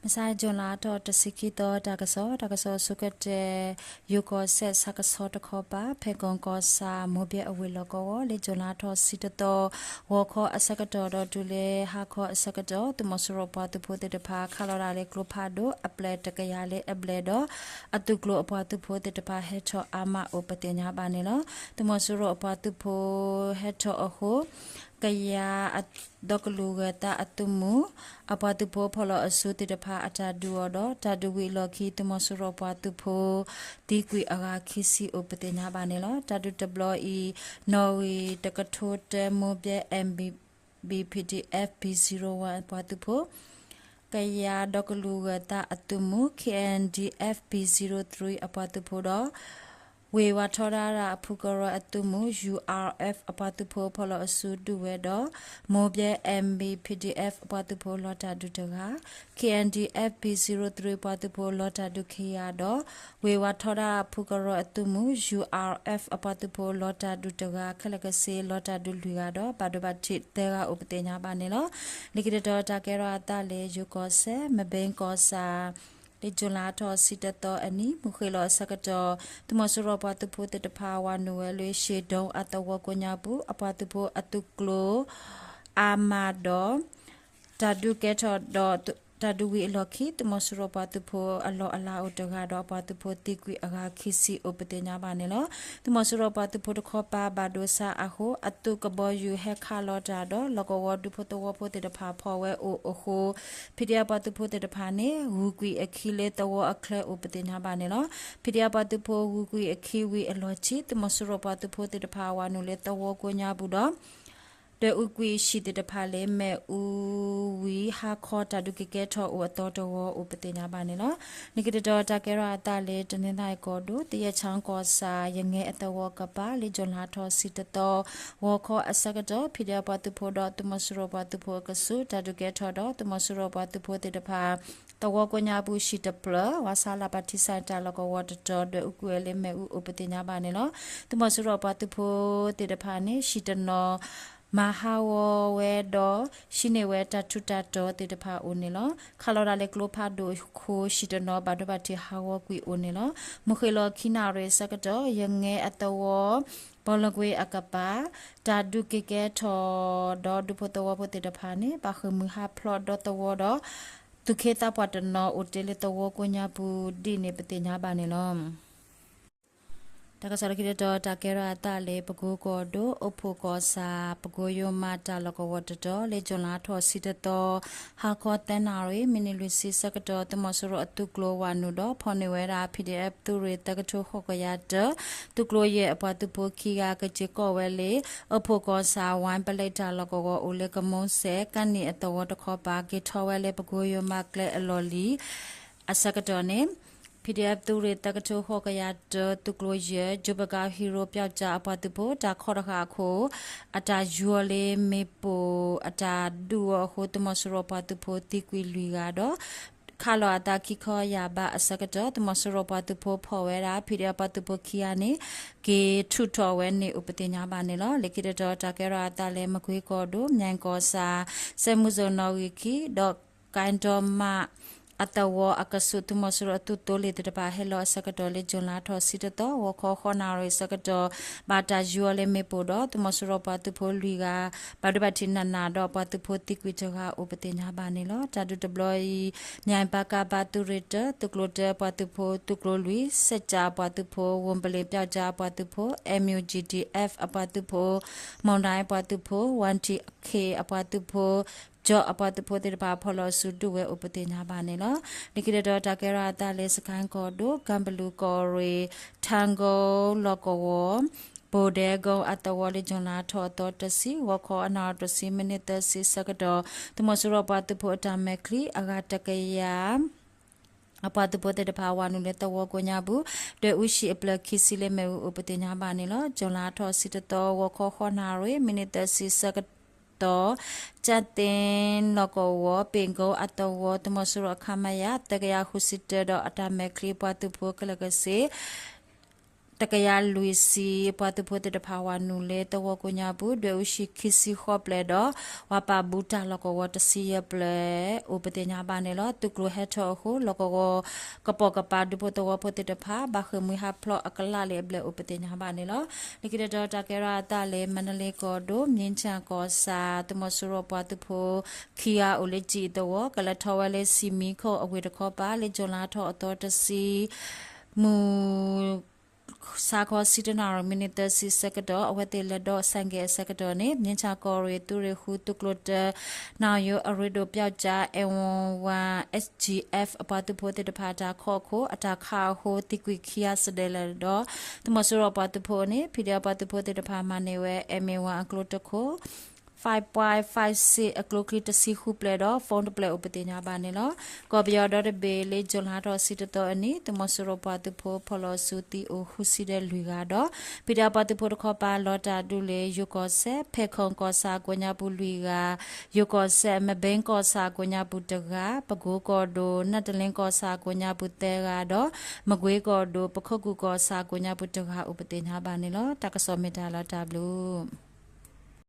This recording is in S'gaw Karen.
မဆါ June လါထီၣ်တဆံခံသီ တၢ်ကစီၣ်, တၢ်ကစီၣ်အဆိကတၢၢ်, ယိၤကီၢ်စဲၣ်ဆၣ်ကဆီတခီပၤ ဖဲကီၢ်ကီၢ်ဆၣ် မိၢ်ဘဲအဝ့ၢ်လီၢ်ကဝီၤ လၢ June လါထီၣ်ဆံတသီ ဂီၤခီအဆၢကတီၢ်ဒီးတုၤလၢဟါခီအဆၢကတီၢ် သုးမီၤစိရိၤပှၤသုးဖိသ့ၣ်တဖၣ် ခးလီၤဒၣ်လၢကျိဖးဒိၣ် အပျဲၢ်တကယၤလၢအဘျဲၣ်ဒီး အသုးကျိၤအပှၤသုးဖိသ့ၣ်တဖၣ်ဟဲထီၣ်အါမးအိၣ်ပသ့ၣ်ညါဘၣ်န့ၣ်လီၤ. သုးမီၤစိရိၤအပှၤသုးဖိဟဲထီၣ်အဃိ ကယၤဒီကလုာ်ဂၢၤသးအသုးမုၢ် အပှၤသုးဖိဖီၣ်လီၤအစုသ့ၣ်တဖၣ်အတၢ်ဒုးအီၤဒီး တၢ်ဒုးဝံၤအလီၢ်ခံ သုးမီၤစိရိၤပှၤသုးဖိ သံကွံာ်အဂၤခံဆံအိၣ်ပသ့ၣ်ညါဘၣ်န့ၣ်လီၤ. တၢ်ဒုးတဘျီအံၤ နီၣ်ဂံၢ်တကထိတၢ မိၢ်ဘဲ M B B P D F B zero one အပှၤသုးဖိ ကယၤဒီကလုာ်ဂၢၤသးအသုးမုၢ် K N D F B zero three အပှၤသုးဖိဒီး ဝ့ၢ်ဝးထီဒါရၤအဖုကရၢအသုးမုၢ် U R F အပှၤသုးဖိဖီၣ်လီၤအစုဒုးဝဲဒီး မိၢ်ဘဲ M B P D F အပှၤသုးဖိလီၤတၢ်ဒုးတဂၤ, K N D F B zero three အပှၤသုးဖိလီၤတၢ်ဒုးခံဂၤဒီး ဝ့ၢ်ဝးထီဒါရၤအဖုကရၢအသုးမုၢ် U R F အပှၤသုးဖိလီၤတၢ်ဒုးတဂၤ ခဲလၢာ်ခဲဆ့လီၤတၢ်ဒုးလွံၢ်ဂၤဒီး ဘၣ်ဒိဘၣ်ထံးသၢဂၤအိၣ်ပသ့ၣ်ညါဘၣ်န့ၣ်လီၤ. လၢခံတတီၤတၢ်ကဲထီၣ်အသးလၢယိၤကီၢ်စဲၣ် မဘ့ကီၢ်ဆၣ် လၢ June လါထီၣ်ဆံတသီအနံၤ မုၢ်ဃ့ၢ်လီၤအဆၢကတီၢ် သုးမီၤစိရိၤပှၤသုးဖိသ့ၣ်တဖၣ်ဝၤနုာ်ဝဲလၢ ရှ့ၣ်ဒိအသဝီကိးညါပူၤ အပှၤသုးဖိအသုးကျိၤ အါမးဒီး တၢ်ဒုးကဲထီၣ်ဒီး တၢ်ဒုးဝံၤအလီၢ်ခံ သုးမီၤစိရိၤပှၤသုးဖိအလီၢ်အလၤအိၣ်တဂၤဒီး အပှၤသုးဖိသံကွံာ်အဂၤခံဆံအိၣ်ပသ့ၣ်ညါဘၣ်န့ၣ်လီၤ. သုးမီၤစိရိၤပှၤသုးဖိတခီပၤဘၣ်ဒိဆါအဃိ အသုးကဘီယူၤဟဲခးလီၤတၢ်ဒီး လီၢ်ကဝီၤဒူဖိသဝီဖိသ့ၣ်တဖၣ်ဖီၣ်ဝဲအိၣ်အဃိ P D F ပှၤသုးဖိသ့ၣ်တဖၣ်န့ၣ် ဂုၤကွံာ်အခံလၢသဝီအချၢအိၣ်ပသ့ၣ်ညါဘၣ်န့ၣ်လီၤ. P D F ပှၤသုးဖိဂုၤကွံာ်အခံဝံၤအလီၢ်ခံ သုးမီၤစိရိၤပှၤသုးဖိသ့ၣ်တဖၣ်ဝၤနုာ်လၢသဝီကိးညါပူၤဒီး ဒွဲၣ်အူကွံာ်ဟံၣ်သ့ၣ်တဖၣ်လၢ မ့ၣ်အူဝံၤ ဟါခီတၢ်ဒုးကကဲထီၣ်အိၣ်အသီတဝီအိၣ်ပသ့ၣ်ညါဘၣ်န့ၣ်လီၤ. လၢခံတတီၤတၢ်ကဲထီၣ်အသးလၢ တနီသရံၣ်ကီၢ်ဒိၣ် သယဲၣ်ချီကီၢ်ဆၣ် ယငဲအသဝီကပၤ လၢ June လါထီၣ်ဆံတသီ ဂီၤခီအဆၢကတီၢ် P D F ပှၤသုးဖိဒီး သုးမီၤစိရိၤပှၤသုးဖိအကဆူး တၢ်ဒုးကဲထီၣ်ဒီး သုးမီၤစိရိၤပှၤသုးဖိသ့ၣ်တဖၣ် သဝီကိးညါပူၤ ဟံၣ်တဖျၢၣ် ဝါဆါလၢပထံဆၣ်တၢ်လီၢ်ကဝီၤတတီၤ ဒွဲၣ်အူကွံာ်ဝဲလၢမ့ၣ်အူအိၣ်ပသ့ၣ်ညါဘၣ်န့ၣ်လီၤ. သုးမီၤစိရိၤပှၤသုးဖိသ့ၣ်တဖၣ်န့ၣ် ဟံၣ်တနီၤ မၤဟးဂီၤဝဲဒီး ဟံးန့ၢ်ဝဲတၢ်ထူးတၢ်တီၤသ့ၣ်တဖၣ်အိၣ်န့ၣ်လီၤ. ခးလီၤဒၣ်လၢကျိဖးဒိၣ်အဃိ ဟံၣ်တနီၤဘၣ်ဒိဘၣ်ထံးဟးဂီၤကွံာ်အိၣ်န့ၣ်လီၤ. မုၢ်ဃ့ၢ်လီၤခံနၣ်ရံၣ်အဆၢကတီၢ် ယငဲအသဝီ ဘီလီကွ့အကပၤ တၢ်ဒုးက့ၤကဲထီၣ်ဒီး ဒူဖိသဝီဖိသ့ၣ်တဖၣ်န့ၣ် ဘၣ်ဃ့ၢ်မှံဟးဖျိးဒီးသဝီဒီး သူၣ်က့သးပှၢ်တနီၤအိၣ်တ့ၢ်လၢသဝီကိးညါပူၤဒ်န့ၣ်ပသ့ၣ်ညါဘၣ်န့ၣ်လီၤ. တၢ်ကစီၣ်လၢခံတတီၤ တၢ်ကဲထီၣ်အသးလၢ ပကိကီၢ်ဒိၣ် အိၣ်ဖှိၣ်ကီၢ်ဆၣ် ပကိယိၤမးတၢ်လီၢ်ကဝီၤတတီၤ လၢ June လါထီၣ်ဆံတသီ ဟါခီသၢနၣ်ရံၣ် မံးနံးလွံၢ်ဆံဆၢကတီၢ် သုးမီၤစိရိၤအသုးကျိၤဝၤနုာ်ဒီး ဖီၣ်န့ၢ်ဝဲဒၣ် P D F သုးရ့ၣ်သၢကထိဃိးကယၤတၢ သုးကျိၤယဲၢ်အပှၤသုးဖိခံဂၤ ကစ့ၢ်ကီးဝဲလၢ အိၣ်ဖှိၣ်ကီၢ်ဆၣ် ဝါပလဲတၢ်လီၢ်ကဝီၤအိၣ်လၢကမိၤစဲၣ် ကၣ်နံၣ်အသဝီတခီပၤ က့ၤထီၣ်ဝဲလၢပကိယိၤမးကျဲအလီၢ်လံၤ အဆၢကတီၢ်န့ၣ် P D F သုးရ့ၣ်သၢကထိဃိးကယၤတၢ သုးကျိၤယဲၢ် ကၠိပကါ ဟံရိပျီကၠါ အပှၤသုးဖိ တၢ်ခီတဃာ်အခိၣ် အတၢ်ယူၤအီၤလၢမ့ၣ်ပိၢ် အတၢ်ဒုးအီၤအဃိ သုးမီၤစိရိၤပှၤသုးဖိသံကွံာ်လွံၢ်ဂၤဒီး ခးလီၤအသးခံခီယၢ်ဘးအဆၢကတီၢ် သုးမီၤစိရိၤပှၤသုးဖိဖီၣ်ဝဲဒၣ် P D F ပှၤသုးဖိခံဂၤန့ၣ် က့ၤထုးထီၣ်ဝဲန့ၣ်အိၣ်ပသ့ၣ်ညါဘၣ်န့ၣ်လီၤ. လၢခံတတီၤ တၢ်ကဲထီၣ်အသးလၢ မကွ့ကီၢ်ဒိၣ် မၠဲၣ်ကီၢ်ဆၣ် စဲမုၢ်စိၤနီၣ်ဂံၢ်ခံ ဒီး ကၣ်ဒိမး အသဝီအကဆူး သုးမီၤစိရိၤအသုးသိလ့ၣ်သ့ၣ်တဖၣ် ဟဲလီၤအဆၢကတီၢ်လၢ June လါထီၣ်ဆံတသီ ဂီၤခီဃိးနၣ်ရံၣ်အဆၢကတီၢ် ဘၣ်တၢ်ယူၤအီၤလၢမ့ၣ်ပိၢ်ဒီး သုးမီၤစိရိၤပှၤသုးဖိလွံၢ်ဂၤ ဘၣ်ဒိဘၣ်ထံးနးနးဒီး ပှၤသုးဖိသံကွံာ်တဂၤအိၣ်ပသ့ၣ်ညါဘၣ်န့ၣ်လီၤ. တၢ်ဒုးတဘျီအံၤ မၠဲၣ်ပကဘ သုးရ့ၣ်တၢ သုးကျိၤတၢအပှၤသုးဖိ သုးကျိၤလွံၢ် စဲၣ်ကၠါအပှၤသုးဖိ ဝိၣ်ပလ့ၣ်ပျီကၠါအပှၤသုးဖိ M U G D F အပှၤသုးဖိ မုၢ်နၤအပှၤသုးဖိ ဝၣ်ထံၣ်ခ့ၣ်အပှၤသုးဖိ ကၠီၣ်အပှၤသုးဖိသ့ၣ်တဖၣ် ဖီၣ်လီၤအစုဒုးဝဲအိၣ်ပသ့ၣ်ညါဘၣ်န့ၣ်လီၤ. လၢခံတတီၤ တၢ်ကဲထီၣ်အသးလၢ စကဲၣ်ကီၢ်ဒိၣ် ကၣ်ဘလူးကီၢ်ရ့ၣ် ထၣ်ကိလီၢ်ကဝီၤ ဘိၣ်ဒဲကိအသဝီလၢ June လါထီၣ်အသီတဆံ ဂီၤခီအနၣ်ရံၣ်တဆံ မံးနံးသၢဆံဆၢကတီၢ် သုးမီၤစိရိၤပှၤသုးဖိအတၢ်မဲာ်ချံ အဂၤတကယၤ အပှၤသုးဖိသ့ၣ်တဖၣ် ဝၤနုာ်လၢသဝီကိးညါပူၤ ဒွဲၣ်အူဟံၣ်အပျဲၢ်ခံဆံလၢမ့ၣ်အူအိၣ်ပသ့ၣ်ညါဘၣ်န့ၣ်လီၤ. June လါထီၣ်ဆံတသီ ဂီၤခီဃိးနၣ်ရံၣ် မံးနံးသၢဆံဆၢကတီၢ် ကၠၣ်သ့လီၢ်ကဝီၤ ပ့ၣ်ကိအသဝီ သုးမီၤစိရိၤအ ခမရ သၢကယၤဃုဆံတၢဒီးအတၢ်မဲာ်ချံအပှၤသုးဖိခဲလၢာ်ကဆ့ တ တကယၤလွံၢ်ဆံ ပှၤသုးဖိသ့ၣ်တဖၣ် ဝၤနုာ်လၢသဝီကိးညါပူၤ ဒွဲၣ်အူဆံခံဆံဃိးဖျၢၣ်ဒီး ဝၤပာ်ဘူးတၢ်လီၢ်ကဝီၤတဆံယဲၢ်ဖျၢၣ် အိၣ်ပသ့ၣ်ညါဘၣ်န့ၣ်လီၤ. သုးကျိၤဟဲထီၣ်အဃိ လီၢ်ကဝီၤကပိာ်ကပၤ ဒူဖိသဝီဖိသ့ၣ်တဖၣ် ဘၣ်ဃ့ၢ်မှံဟးဖျိးအကလးလၢအဘျဲၣ် အိၣ်ပသ့ၣ်ညါဘၣ်န့ၣ်လီၤ. လၢခံတတီၤ တၢ်ကဲထီၣ်အသးလၢ မါဒလ့ကီၢ်ဒိၣ် မြင်းခြံကီၢ်ဆၣ် သုးမီၤစိရိၤပှၤသုးဖိ ခံဂၤအိၣ်လၢကၠံၣ်သဝီ ကလဲၤထီၣ်ဝဲလၢစံၣ်မံခိၣ်အဝ့ၢ်တခီပၤ လၢကၠူၤလါထီၣ်အသီတဆံ မုၢ် စးခီဆံတၢနၣ်ရံၣ် မံးနံးသၢဆံဆၢကတီၢ် အဝဲသ့ၣ်လဲၤဒိးစဲၣ်ကဲၣ်အဆၢကတီၢ်န့ၣ် မြင်းခြံကီၢ်ရ့ၣ်သုးရ့ၣ်ဃု သုးကျိၤတၢ နၣ်ယိၤအရ့ဒိၣ်ပျီကၠး အဲၣ်ဝါ SGF အပှၤသုးဖိသ့ၣ်တဖၣ်အတၢ်ခီၣ်ခိၣ် အတၢ်ခးအဃိ သံကွံာ်ခံဂၤစဒဲးလၢာ်ဒီး သုးမီၤစိရိၤပှၤသုးဖိန့ၣ် ဖံးဒဲးအပှၤသုးဖိသ့ၣ်တဖၣ်မၤန့ၢ်ဝဲ အဲၣ်မ့ၣ်ဝါအကျိတခိၣ် five point five six အကျိချံတဆံဃုဖျၢၣ်ဒီး phone တဖျၢၣ်အိၣ်ပသ့ၣ်ညါဘၣ်န့ၣ်လီၤ. ကီၢ်ပယီၤဒီတဘ့ၣ်လၢ ကၠူၤလါထီၣ်ဆံတသီအနံၤ သုးမီၤစိရိၤပှၤသုးဖိ ဖီၣ်လီၤဆူသံအိၣ်ဃုဆံဒီးလွံၢ်ဂၤဒီး ဖံးဒဲးအပှၤသုးဖိတခီပၤ လီၤတၢ်ဒုးလၢ ယိၤကီၢ်စဲၣ် ဖဲခီၣ်ကီၢ်ဆၣ်ကိးညါပူၤလွံၢ်ဂၤ, ယိၤကီၢ်စဲၣ် မဘ့ကီၢ်ဆၣ်ကိးညါပူၤတဂၤ, ပကိကီၢ်ဒိၣ် နၢ်တလ့ကီၢ်ဆၣ်ကိးညါပူၤသၢဂၤဒီး မကွ့ကီၢ်ဒိၣ် ပခိၣ်ကူၣ်ကီၢ်ဆၣ်ကိးညါပူၤတဂၤအိၣ်ပသ့ၣ်ညါဘၣ်န့ၣ်လီၤ. တၢ်ကစီၣ်မ့ၢ်တၢ်လီၤတၢ်ဘျုး